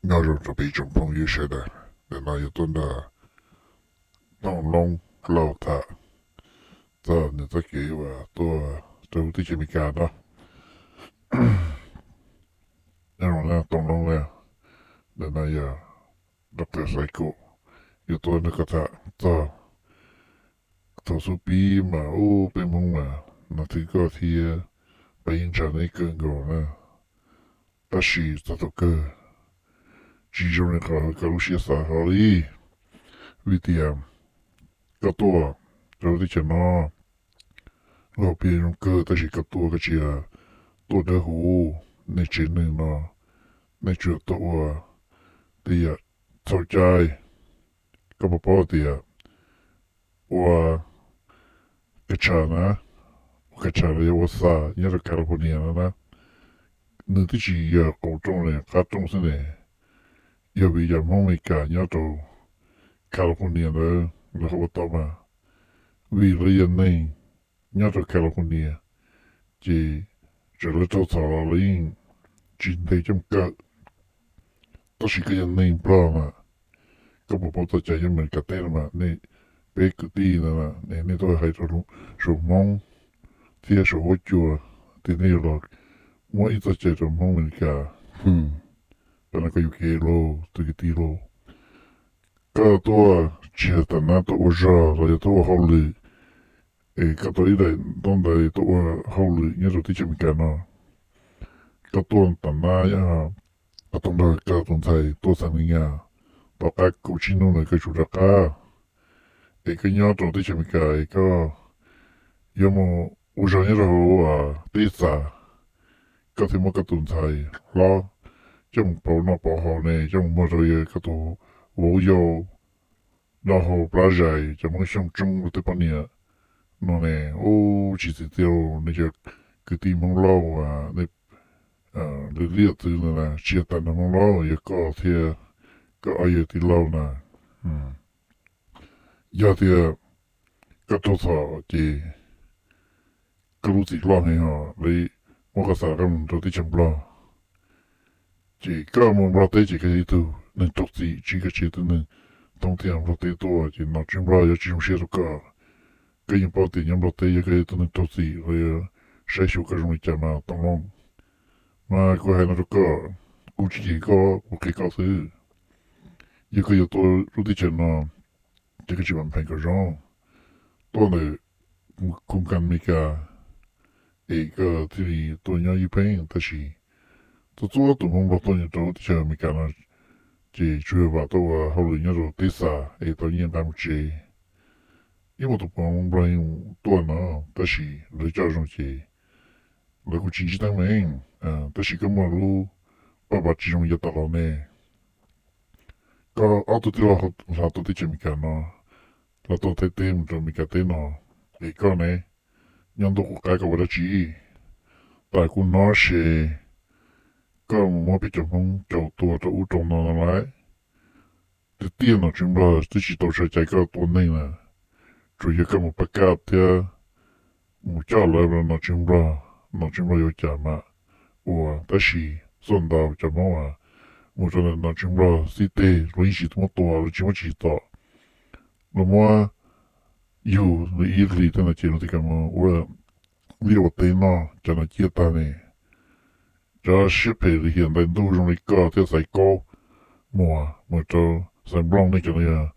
Nyob zoo rau peb tsoom phooj ywg sawv daws, ntawm no yuav tuaj nrog Tooj Loob Lauj tham txog nws txoj kev uas tuaj rau teb chaws Amelikas no. Nyob zoo Tooj Loob na, ntawm no yog doctor Xaiv Kaum, yuav tuaj nrog koj tham txog thaum xub pib mas ub peb Hmoob mas nas thwm koj thiab peb yeej ntsa neb kawg nkaus na. Tab sis txog thaum kawg tsis zoo li qhov koj lub siab xav hlo li. Vim tias koj tuaj rau lub teb chaws no, lub hauv paus zoo kawg tab sis koj tuaj koj tsis tuaj dawb huv. Nej tsev neeg no nej tsuas tuaj ua tej yam txhaum cai. Koj puas paub tias ua kav tsha na, ua kav tsha los yog ua xa nyob rau California no na, nws twb tsis yog qaum rooj li qab rooj xwb ne. Yog vim yam Hmoob Amelikas nyob rau California ntawd lawv ho ua tau mas, vim lawv yog neeg nyob rau California ces txawm lawv raug txhom los lawv yeej tsis ntes coj mus kawm. Tab sis koj yog neeg Nplog mas, koj puas paub txoj cai nyob Amelikas teb no mas, nej peb kwv tij no, nej tuaj hais rau saum Hmoob thiab saum huab cua tias nej yuav los muab ib txoj cai rau Hmoob Amelikas, tam no koj yuam kev lauj tus kwv tij lauj. Koj tuaj tsis yog tam nab tuaj ua zog los yog tuaj ua hauj lwm, es koj tau ib daim ntaub ntawv tuaj ua hauj lwm nyob rau teb chaws Amelikas no. Koj tuaj tam nab, koj tuaj nrog koj tus ntxhais tuaj Xas Nyas, tom qab kaum tsib hnub ntawd koj tsum rov qab. Es koj nyob rau teb chaws Amelikas es koj yuav mus ua zog nyob rau hauv Texas, koj thiaj muab koj tus ntxhais hlob coj mus pauv noj pauv haus ne, coj mus muag rau koj tus vauv yau do hau plab zais, cov Hmoob Xyooj tsoob rau tej poj niam no ne. Ub, tsis txim txiaj, nej cov kwv tij Hmoob Lauj, nej liam txwv no na, tsis yog tam nab Hmoob Lauj, yog koj thiab koj ob yawg tij laug na. Yog tias koj raug txhom ces koj lub txim loj heev os, lawv muab koj xa rov qab mus rau teb chaws Nplog. Ces koj mus Nplog teb ces koj yog ib tug neeg raug txim, tsis koj tsis yog ib tug neeg thoob tiam Nplog teb tuaj ces nom tswv Nplog yuav tsis zoo siab rau koj. Koj yeej paub tias nyob Nplog teb yog koj yog ib tug neeg raug txim lawv yuav saib xyuas koj zoo li cas mas Tooj Loob. Mas kuv hais no rau koj, kuv tsis cem koj, kuv qhia koj xwb. Yog koj yuav tuaj lub teb chaws no ces koj tsis mam pheej kom zoo, tuaj ntawm khung kas Amelikas es koj thiaj li tuaj nyob ywj pheej. Tab sis txhua txhua tus Hmoob Nplog tuaj nyob rau teb chaws Amelikas no ces tsuas yog vam tuaj ua hauj lwm nyob rau Texas es tau nyiaj nqa mus tsev. Ib muaj tus Hmoob Nplog tuaj no, tab sis lawv coj zoo ces lawv kuj tsis ntsib teeb meem. Tab sis koj muaj lub paj pas tsis zoo yav tas los ne, koj ob tug tij laug hla tuaj teb chaws Amelikas no, hla tuaj Thaib teb mus rau Amelikas teb no, es koj ne, nyob ntuj qub qab koj ua dab tsi? Tas kuv hnov se koj mus muab peb cov Hmoob caum tua rau ub rau no no lauj. Tiag tiag nom tswv Nplog twb tsis tau tso cai koj tua neeg na, tsuas yog koj mus pab kaj thiab mus coj lawv los nom tswv Nplog, nom tswv Nplog yuav cas mam ua. Tab sis txoj ntau cov Hmoob uas mus rau ntawm nom tswv Nplog xib teg luag yeej tsis muab tua, luag tsis muab tsim txom, luag muab yug li ib hlis tej no ces luag tias kom mus ua liaj ua teb noj, cov no ciaj tag ne. Cov siab phem lim hiam ntais ntuj zoo li koj thiab Xaiv Kaub Muas mus rau Xaiv Nplooj, nej cov no yog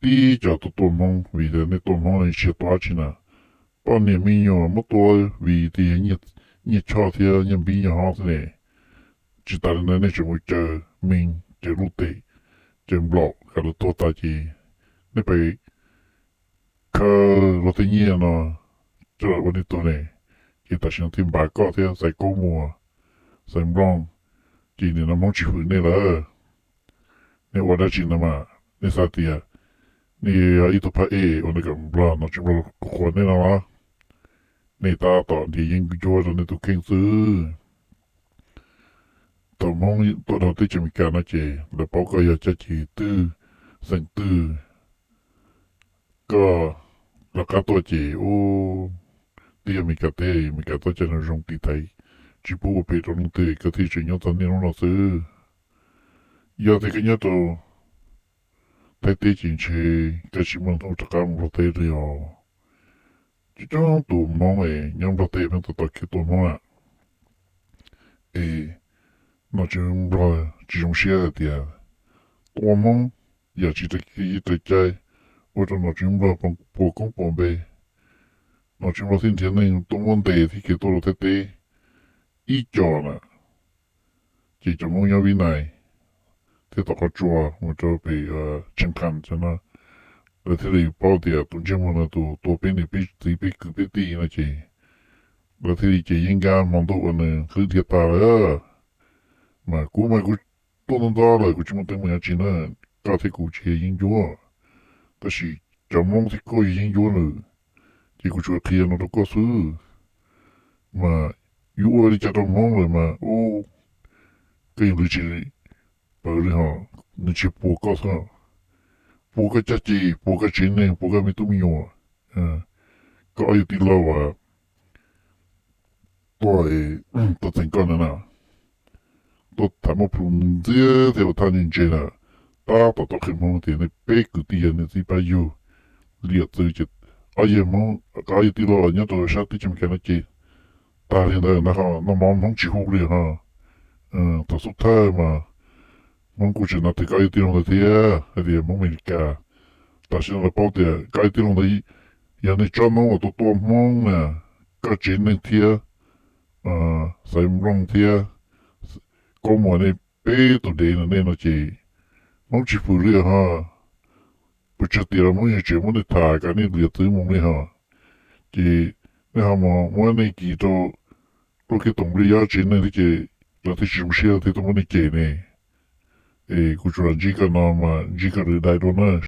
tib cov tuaj tua Hmoob, vim tias nej tua Hmoob no tsis yog tua dab tsi na, poj niam me nyuam muab tua vim tias yog nyiaj choj thiab nyiaj npib nyiaj hob xwb ne. Tsis tas li ntawd nej tseem mus caw me, caw lub tes, caw nplaum kom lawv tuag tas ces nej pem khaws luag tej nyiaj no coj los ua nej tug ne. Ces tam sim no thiaj npav koj thiab Xaiv Kaub Muas, Xaiv Nplooj, ces nim no Hmoob tsis hwm nej lawm. Nej ua dab tsi no mas nej xav tias nej yog ib tug phab ej ua kom Nplog, nom tswv Nplog qhuas nej no los? Nej tab tom nrhiav yeeb ncuab rau nej tus kheej xwb. Thaum Hmoob tuaj rau teb chaws Amelikas no ces lawv paub koj yog caj ces twg, xeem twg. Koj rov qab tuaj ces ub, twb yog Amelikas teb, Amelikas txoj cai zoo zoo tiv thaiv, tsis pub ua phem rau leej twg, koj thiaj tseem nyob txog niaj hnub no xwb. Yog tias koj nyob rau Thaib teb ces ntshe koj tsis muaj hnub rov qab mus Nplog teb li os. Coob coob tus Hmoob es nyob Nplog teb pheej tos tos kev tua Hmoob na. Es nom tswv Nplog tsis zoo siab hais tias tua Hmoob yam tsis raws kev raws cai, ua rau nom tswv Nplog puas koob puas npe. Nom tswv Nplog thiaj nrhiav neeg tuaj muab ntes thiab khiav tuaj rau Thaib teb ib co na. Ces cov Hmoob nyob Vib Nais thiab tom qhov tsua mus rau pem Cheeb Kham no, lawv thiaj li paub tias tus ntsej muag no tus tua peb niam peb txiv peb kwv peb tij no ces lawv thiaj li ces yeeb nkab hmo ntuj uas nws qwb dhia tas lawm. Mas kuv mas kuv tuaj ntau ntau lawm, kuv tsis muaj teeb meem dab tsi na, koj thiab kuv tsis yog yeeb ncuab, tab sis cov Hmoob thiab koj yog yeeb ncuab lawm, ces kuv tsuas qhia no rau koj xwb. Mas yuav ua li cas rau Hmoob lawm mas ub, koj yeej lwv tsis pawv li ho, nws tsis puas koj xwb, puas koj caj ces, puas koj tsev neeg, puas koj me tub me nyuam. Koj ob yawg tij laug as, tuaj, tuaj txeem koj na na, tuaj tham muaj plhus ntxiab thiab ua thaj ntse ntse na, tab tom tuaj qhia Hmoob tias nej peb kwv tij yog nej txij pab yug, liam txwv ces ob yawg Hmoob, ob yawg tij laug los nyob rau sab teb chaws Amelikas no ces tag li ntawd na ho, noj mov Hmoob tsis hu li ho. Thaum xub thawj mas Hmoob kuj tseem hais rau koj ob yawg tij laug ntawd thiab hais tias Hmoob Amelikas. Tam sim no lawv paub tias koj ob yawg tij laug ntawd yog nej tsob noob uas tuaj tua Hmoob na, koj tsev neeg thiab Xaiv Nplooj thiab Kaub Muas nej peb tus dev no nej no ces Hmoob tsis hwm li ho. Puas tsawg tiam los Hmoob yeej tseem muab nej tham kom nej liam txwv mus li ho. Ces nej ho mus muab nej kis rau lub kiab toom nplej yob tsev neeg thiab ces lawv thiaj tsis zoo siab thiab tuaj muab nej cem ne. Es kuv tsuas ntsib koj no mas ntsib koj lwm daim dua na,